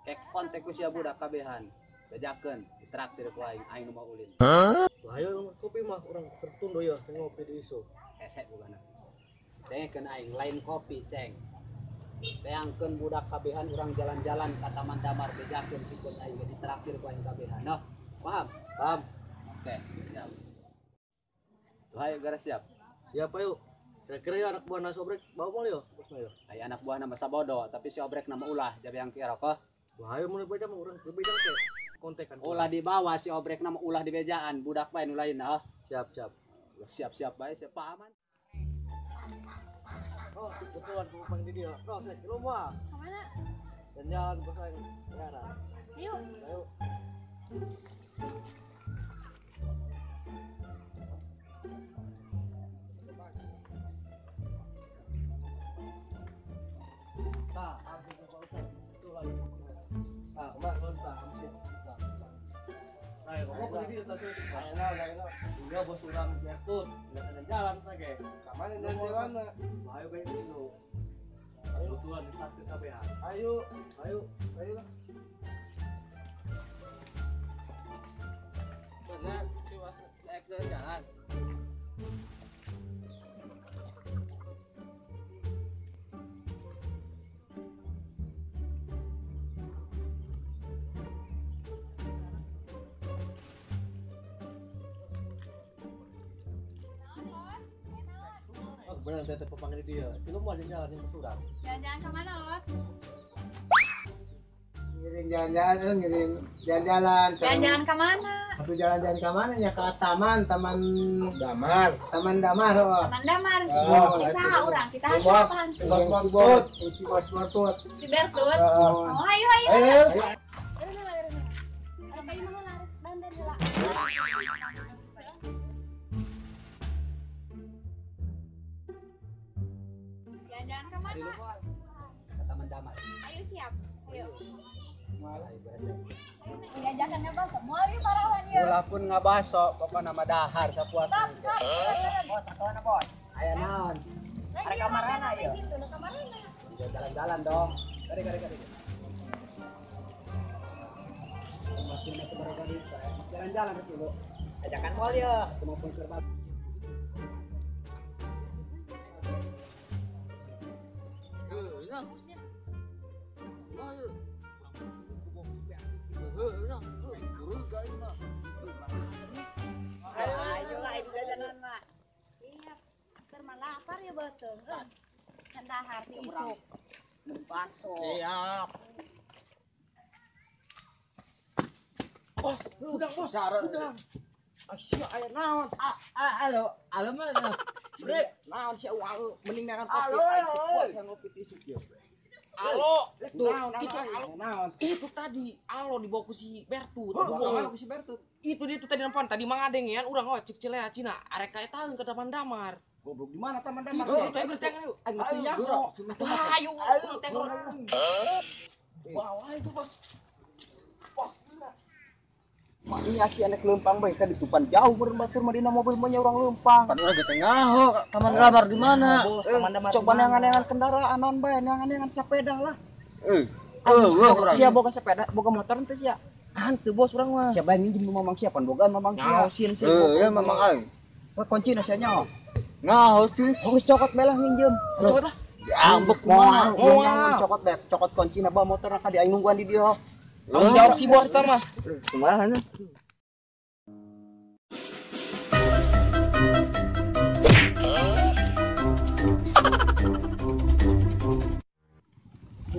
Kek kontak ku sia budak kabehan. Bejakeun ditraktir ku aing, aing nu mau ulin. Tuh ayo kopi mah urang tertunda ya ngopi di isu. Hese bugana. Dengekeun aing lain kopi ceng. Teangkeun budak kabehan urang jalan-jalan ka Taman Damar bejakeun si bos aing ditraktir ku aing kabehan. Noh, paham? Paham. Oke, siap. Tuh ayo gara siap. Siap ayo. Kira-kira ya anak buah nasi obrek bawa moal yo, bosna yo. Aya anak buah nama sabodo, tapi si obrek nama ulah jabe yang kira kok. Wah, ayo mun beja mah urang bejang ke kontekan. Ulah dibawa si obrek nama ulah di bejaan, budak bae nu lain nah. Siap, siap. Siap-siap bae, siap aman. Oh, betulan ku panggil dia. Oh, saya ke rumah. Kemana? Jalan-jalan bos aing. Ayo. Ayo. Tah, aku ke Pak Ustaz di situ lagi. Tah, mak lonta hampir. Nah, kok ke dia tadi. Ayo, ayo. Bos urang Bertut, jalan-jalan lagi. Kamana jalan-jalan? Ayo baik dulu. Ayo tuan satu KBH. Ayo, ayo, ayo lah. Benar, si was naik jalan-jalan. Benar saya terpapanggil dia. Itu mau jalan-jalan yang surang. Jalan-jalan ke mana, Lot? Ngiring jalan-jalan, ngiring jalan-jalan. Jalan-jalan ke mana? Satu jalan-jalan ke mana ya ke taman, Taman Damar. Taman Damar, oh. Taman Damar. Oh, kita urang, kita bos, bos, bos, si bos Bertut. Si Bertut. Oh, ayo ayo. Ayo. Jalan-jalan ke mana? Ke Taman Damar. Ayo siap. Ayo. Diajakan ngebaso, moal ieu parawan ieu. Ulah pun ngabaso, pokokna mah dahar sapuasna. Bos, atuh bos. Aya naon? Ada kamarana ieu. Jalan-jalan dong. Kari kari kari. Jalan-jalan ke dulu. Ajakan moal ieu. Maupun serba. Ayo lah ibu jajanan mah. Iya, keur mah lapar ya beuteung. Kan dahar ti isuk. Baso. Siap. Bos, udang bos, udang. Sia aya naon? Halo, halo mana? Bre, naon sia mending nangan kopi. Halo, ngopi ti isuk ieu. Alo, itu alo, naon? Itu tadi alo dibawa ku si Bertut. Dibawa ku si Bertut. Itu dia tuh tadi nelpon, tadi mang adengean urang oh cek celea Cina, arek ka eta ke Taman Damar. Goblok di mana Taman Damar? Itu ayo ayo. Ayo, ayo. Bawa itu bos. Bos. Maknya si anak lempang bae kan ditupan jauh meureun batur mah dina mobil mah nya urang lempang. Pan urang ge ngaho Taman Damar di mana? Coba neangan-neangan kendaraan naon bae, neangan-neangan sepeda lah. Heuh, sia boga sepeda, boga motor henteu sia. Henteu bos urang mah. Sia bae minjem mamang sia pan boga mamang sia. Ngaosin sia. Heuh, ya mamang aing. Wah kuncina sia nya. Ngaos cuy. Geus cokot bae lah minjem. Cokot lah. Diambek kumaha. Moal cokot bae, cokot kuncina bawa motor ka di aing nungguan di dieu. Siap si bos mah. Kumaha nya?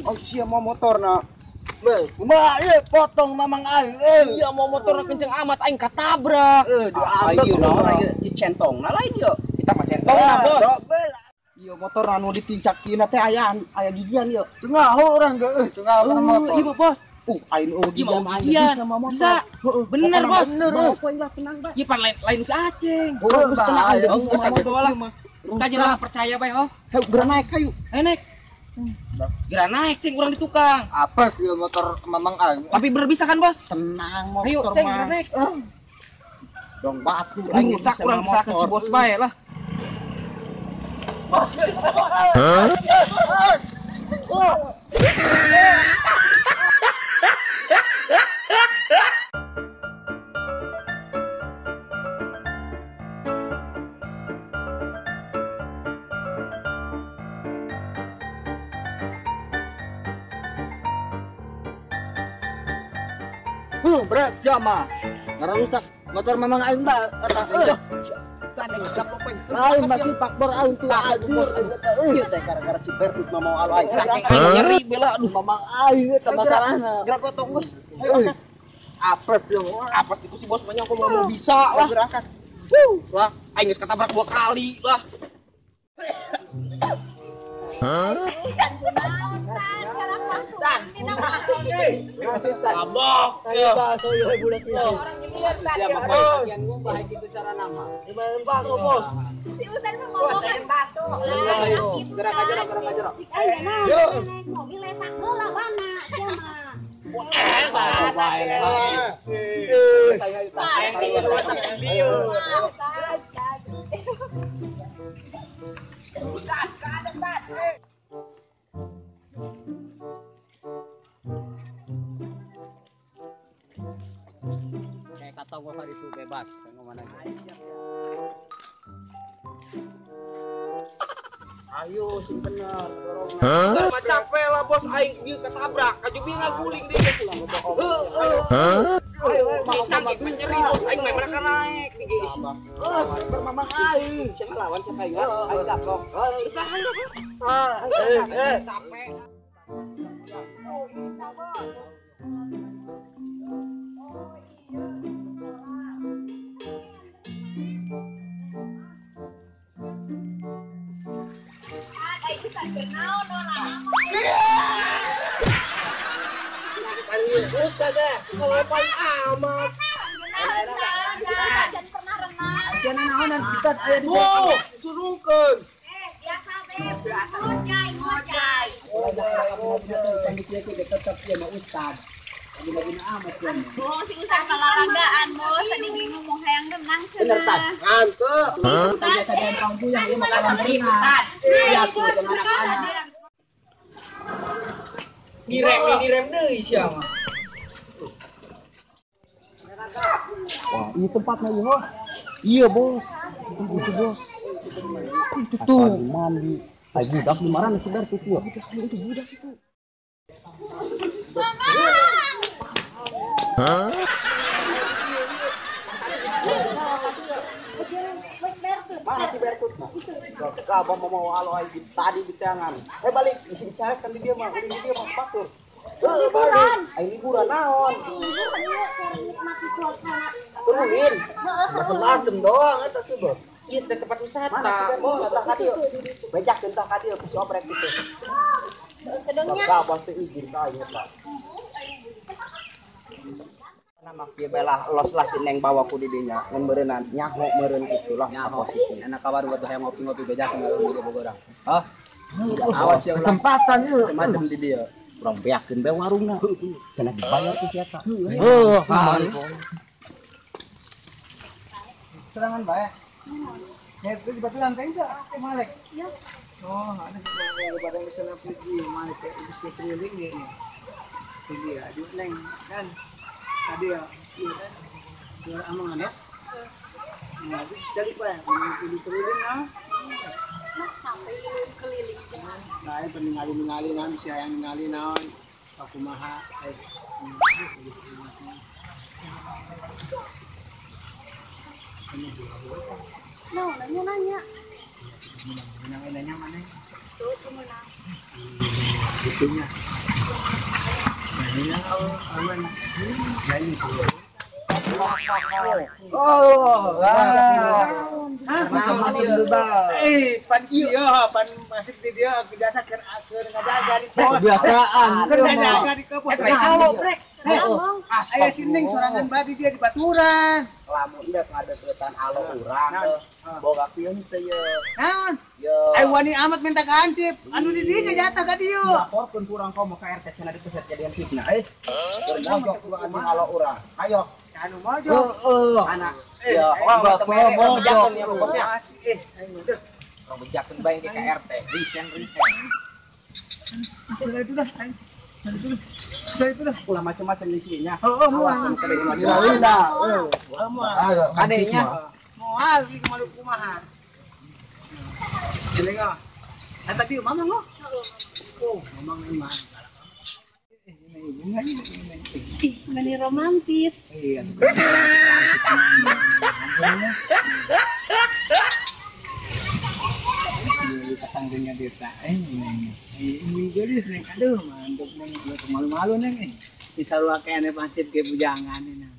Oh sia mau motor na. Be, kumaha ieu potong mamang aing. Iya mau motor kenceng amat aing katabrak. Diambek naon ieu centongna lain ieu. Kita mah centongna bos. Iya motor anu ditincak-tina teh aya aya gigian ieu. Teu ngaho urang ge euy, teu ngaho motor. Iya bos. Aing gigian bisa sama motor. Bisa. Bener bos. Bener. Poin lah tenang bae. Ieu pan lain si Aceng. Geus tenang aja geus tak bawa lah. Geus lah percaya bae oh. Hayu geura naik hayu. Hayu naik. Geura naik cing urang di tukang. Apes ieu motor mamang aing. Tapi bener bisa kan bos? Tenang motor Hayu ceng geura naik. Dong batur aing rusak urang bisa ke si bos bae lah. Hah? Berat jama. Ngarusak motor mamang aing ba eta euy. Kan gaplok lain masih faktor aing tuh anjir. Ieu teh gara-gara si Bertut mah mau alo aing. Cangkeng aing nyeri bela aduh mamang aing eta masalahna. Gerak gotong geus. Apes yo. Apes iku si bos banyak kok mau bisa lah berangkat. Lah aing geus ketabrak 2 kali lah. Hah? Abok. Bakso yo budak ieu. Bagian gua baik itu cara nama. Bakso bos. Si Utan mah ngomong bakso. Gerak aja, gerak aja. Yo. Naik mobil letak heula bana sia mah. Kayak kata gua hari itu bebas, ngomong aja. Ayo sing bener. Hah? Capek lah bos aing ieu ketabrak, kaju bieu ngaguling deui. Hah? Cangkik menyeri bos aing mah mana naik di ge. Bermamang aing, siapa lawan siapa aing? Aing gaplok. Geus lah ayo. Capek. Amat. Pernah renang. Jangan naonan kita aya di surungkeun. Biasa be. Ngojay, ngojay. Tetep ieu mah ustad. Lagi-lagi amat ya. Oh, si ustad kalalagaan bos, tadi ngomong hayang renang cenah. Bener tad. Ngantuk. Biasa gampang puyeng ieu mah kalam renang. Iya tuh anak-anak. Direm deui sia mah. Wah, ini tempatnya ieu. Iya, bos. Itu bos. Itu tuh mandi. Ai budak di mana si Bertut ieu? Itu budak itu. Hah? Mana si Bertut mah? Gak mau alo aing tadi di tangan. Balik isi dicarekan di dia mah, di dia mah batur. Liburan. Aing liburan naon? Liburan ieu keur nikmati suasana. Turunin. Macem-macem doang eta sih, Bos. Ieu teh tempat wisata. Bos, tah ka dieu. Bejakeun tah ka dieu ku si oprek kitu. Kedongnya. Gak teh izin ka aing eta. Nama kieu bae lah los lah si Neng bawa ku di dinya. Mun meureunnan nyaho meureun kitu lah posisi. Enak kabar buat hayang ngopi-ngopi bejakeun urang di dieu bogorang. Hah? Awas ya ulah. Kesempatan ieu macam di dieu. Urang beakeun bae warungna. Cenah dibayar ku si eta. Heuh, Serangan bae. Ya, itu di baturan teh enggak? Malek. Iya. Oh, ada badan bisa pergi malek ibis keliling dia ini. Pergi ya, di neng kan. Tadi ya, iya kan. Jual amang ada. Nah, jadi pak, ini keliling ah. Nah, sampai keliling jangan. Nah, peningali-ningali nah, bisa yang ningali naon. Aku maha No, nanya-nanya. Nanya mana? Tuh, menang. Itunya. Nanya aman. Nanya sih. Oh, pan iya, pan masuk di dia biasa keur ngajaga di pos. Kebiasaan. Keur ngajaga di pos. Halo, brek. Aya si Neng sorangan badi dia di baturan. Lamun dek ngadeukeutan alo urang teh. Boga pieun teh ye. Naon? Ye. Ai wani amat minta ka hansip. Anu di dieu jatah ka dieu. Laporkeun ku urang komo ka RT cenah dikeset jadian fitnah eh. Keur mojok ku anjing alo urang. Ayo. Anu mojok. Heeh. Anak. Ya, mojok ya bosnya. Asih eh. Urang bejakeun bae ke RT. Risen. Sudah itu dah. Sudah itu dah. Ulah macam-macam di sini nya. Oh, moal. Lila. Moal. Kadenya. Moal iki kumaha kumaha. Jeleng ah. Tadi mamang oh. Oh, mamang ini mah. Ini Bunganya neng. Ih, meni romantis. Iya. Pasangnya desa neng. Ini gelis neng, aduh mantap neng, malu-malu neng. Bisa lu kayak pangsit ke bujangan neng.